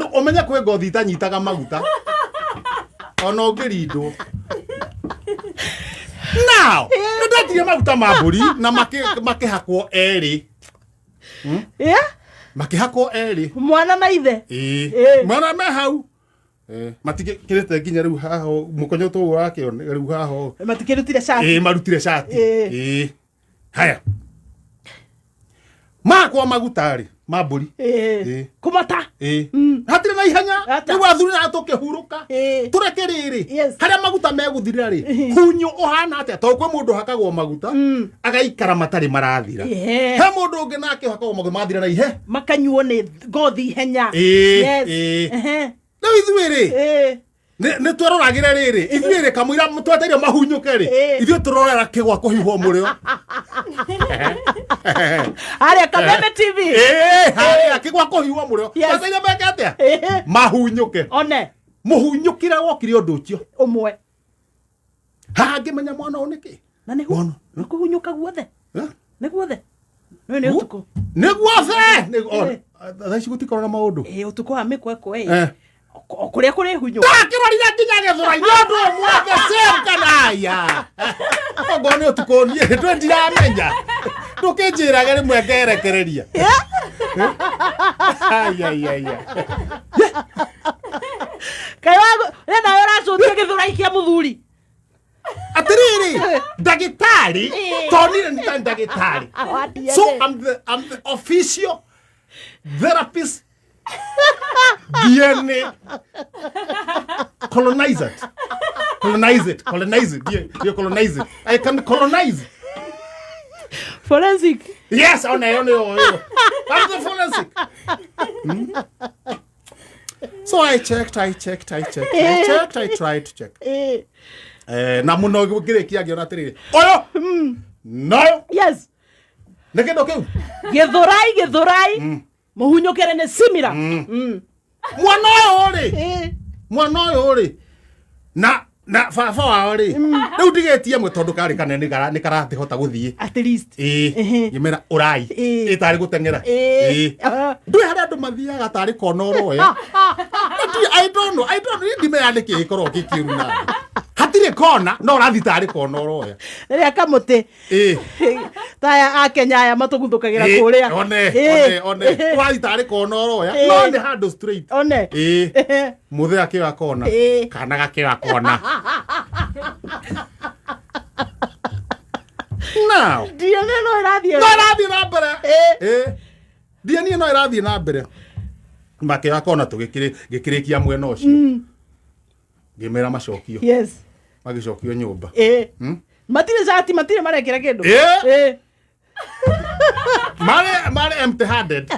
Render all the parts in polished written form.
Ũmenye kwĩ ngothi itanyitaga maguta ona ũngĩrindwo. Now nĩ ndetirie maguta ma mbũri na makĩhakwo erĩ. Makĩhakwo erĩ. Mwana na ithe. Ĩĩ. Ĩĩ. Mwana me hau. Matikĩrĩte nginya rĩu haha ũũ, mũkonyo tũũ wakĩone rĩu haha ũũ. Matikĩrutire cati. Ĩĩ, marutire cati. Ĩĩ. Ĩĩ, haya makwa maguta rĩ ma mbũri. Ĩĩ. Ĩĩ. Kũmata. Ĩĩ, hatirĩ na ihenya. Ata. Rĩu athuri na tũkĩhurũka. Ĩĩ. Tũreke rĩrĩ. Yes. Harĩa maguta megũthirĩra rĩ, hunyũ ũhana atĩa? Tondũ kwĩ mũndũ ũhakagwo maguta agaikara matarĩ marathira. He mũndũ ũngĩ nake ũhakagwo maguta mathira na ihe. Makanyuo nĩ ngothi ihenya. Ĩĩ. Yes. Ĩĩ. Ehe. Rĩu ithuĩ rĩ, Ĩĩ. nĩ tweroragĩre rĩrĩ, ithuĩ rĩ, kamũira tweteire mahunyũke rĩ, ithuĩ tũrorera kĩgwa kũhiũhwo mũrĩo. Harĩa Kameme TV. Ĩĩ, harĩa kĩgwa kũhiũhwo mũrĩo. Yes. Tweteire meke atĩa? Ĩĩ. Mahunyũke. One. Mũhunyũkĩre wokire ũndũ ũcio. Ũmwe. Haha ngĩmenya mwana ũyũ nĩkĩ. Na nĩ Mwana. nĩ kũhunyũka guothe. Eh? Nĩ guothe. Nĩ nĩ ũtukũ. Nĩ guothe. Ĩĩ. Thaa ici gũtikorwo na maũndũ. Ĩĩ, ũtukũ wa mĩkwekwe ĩ. Eh. O kũrĩa kũrĩ hunyũ. Ndakĩrorire nginya gĩthũrai nĩ ũndũ ũmwe the same kana aya. Okorwo nĩ ũtukũ niĩ ndwe ndiramenya. Ndũkĩnjĩrage rĩmwe ngerekereria. Ai ai ai ai. Kaĩ wagu we nawe ũracutia gĩthũrai kĩa mũthuri. Atĩrĩrĩ, ndagĩtarĩ Ĩĩ. tonire nĩ ta ndagĩtarĩ. Wa DNA. So I'm the official therapist DNA colonize it. Colonize it. Colonize it. Yeah, yeah, colonize it. I can colonize. Forensic. Yes, on. I'm the forensic. So I checked, I checked, I checked, I checked, I tried to check. Ĩĩ. Eh, na muno ngĩrĩkia ngĩona atĩrĩrĩ, ũyũ noyo nĩ kĩndũ kĩu. Gĩthũrai gĩthũrai. Mũhunyũkĩre nĩ simira. Mwana ũyũ rĩ, Ĩĩ. mwana ũyũ rĩ na baba wao rĩ, rĩu ndigĩtie mwe tondũ karĩ kanene nĩ karatĩhota gũthiĩ. At least. Ĩĩ. Ngĩmera ũrai. Ĩ tarĩ gũteng'era. Ĩĩ. Ĩĩ. Ndũĩ harĩa andũ mathiaga tarĩ kona ũroya. I don't know, I don't know, ndimenya nĩkĩ gĩkoragwo gĩ kĩũru na hatirĩ kona no ũrathiĩ tarĩ kona ũroya. Rĩrĩa kamũtĩ. Ĩĩ. Taya a Kenya aya matũguthũkagĩra Ĩĩ, kũrĩa. one. Ĩĩ. One ũrathiĩ tarĩ kona ũroya no nĩ handũ straight. One. Ĩĩ, mũthee akĩoya kona. Kana gakĩoya kona. Now DNA no ĩrathiĩ. No ĩrathiĩ na mbere. Ĩĩ. Ĩĩ. DNA no ĩrathiĩ na mbere. Makĩoya kona tũgĩkĩrĩkia mwena ũcio. Ngĩmera macokio. Magĩcokio nyũmba. Ĩĩ. Matirĩ cati, matirĩ marekĩra kĩndũ. Ĩĩ. Ĩĩ. Marĩ empty handed.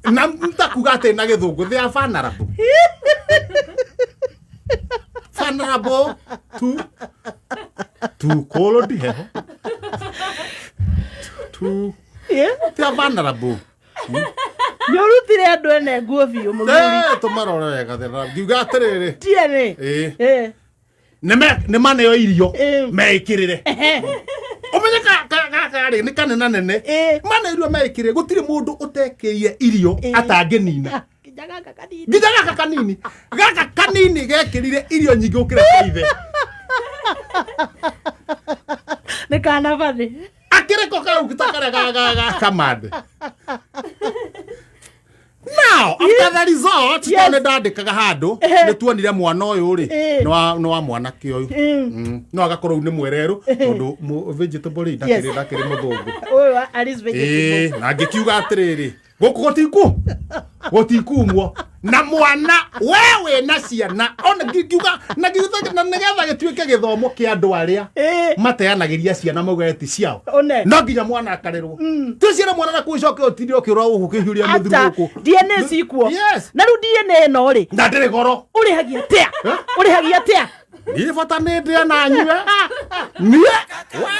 Na ntakuga atĩ na gĩthũngũ they are vulnerable. Vulnerable to cold heho. To Ĩĩ. They are vulnerable. Nĩ ũrutire andũ ene nguo biũ mũthuri. Eh, tũmarore wega thĩna. Ngiuga atĩrĩrĩ. DNA. Ĩĩ. Ĩĩ. Nĩ maneo irio Ĩĩ. meĩkĩrĩre. Ũmenye gaka rĩ nĩ kanena nene. Ĩĩ. Maneo irio meĩkĩrĩre, gũtirĩ mũndũ ũtekĩire irio Ĩĩ. atangĩnina. Nginya gaka kanini. Nginya gaka kanini. Gaka kanini gekĩrire irio nyingĩ gũkĩra cia ithe. Nĩ kana bathĩ. Akĩrĩko kau ta karĩa ga kamande. Now, after the result, tondũ nĩ ndandĩkaga handũ, nĩ tuonire mwana ũyũ rĩ, nĩ wa mwanake ũyũ. No agakorwo rĩu nĩ mwererũ, tondũ vegetable rĩ, ndakĩrĩ mũthũngũ. Ũyũ wa Alice vegetable. Ĩĩ, na ngĩkiuga atĩrĩrĩ, gũkũ gũtikumwo na mwana we wĩna ciana ona ngiuga na ngiuga na nĩgetha gĩtuĩke gĩthomo kĩa andũ arĩa mateanagĩria ciana mauga ti ciao. One. No nginya mwana akarerwo twĩciĩre mwana na kũicoke ũtinde ũkĩũra gũkũ ũkĩhiũria mũthuri Ata gũkũ. DNA cikuo. Yes. Na rĩu DNA ĩno rĩ, Na ndĩrĩ goro. Ũrĩhagia atĩa? Eh? Ũrĩhagia atĩa? Niĩ bata nĩ ndĩe na nyue niĩ we.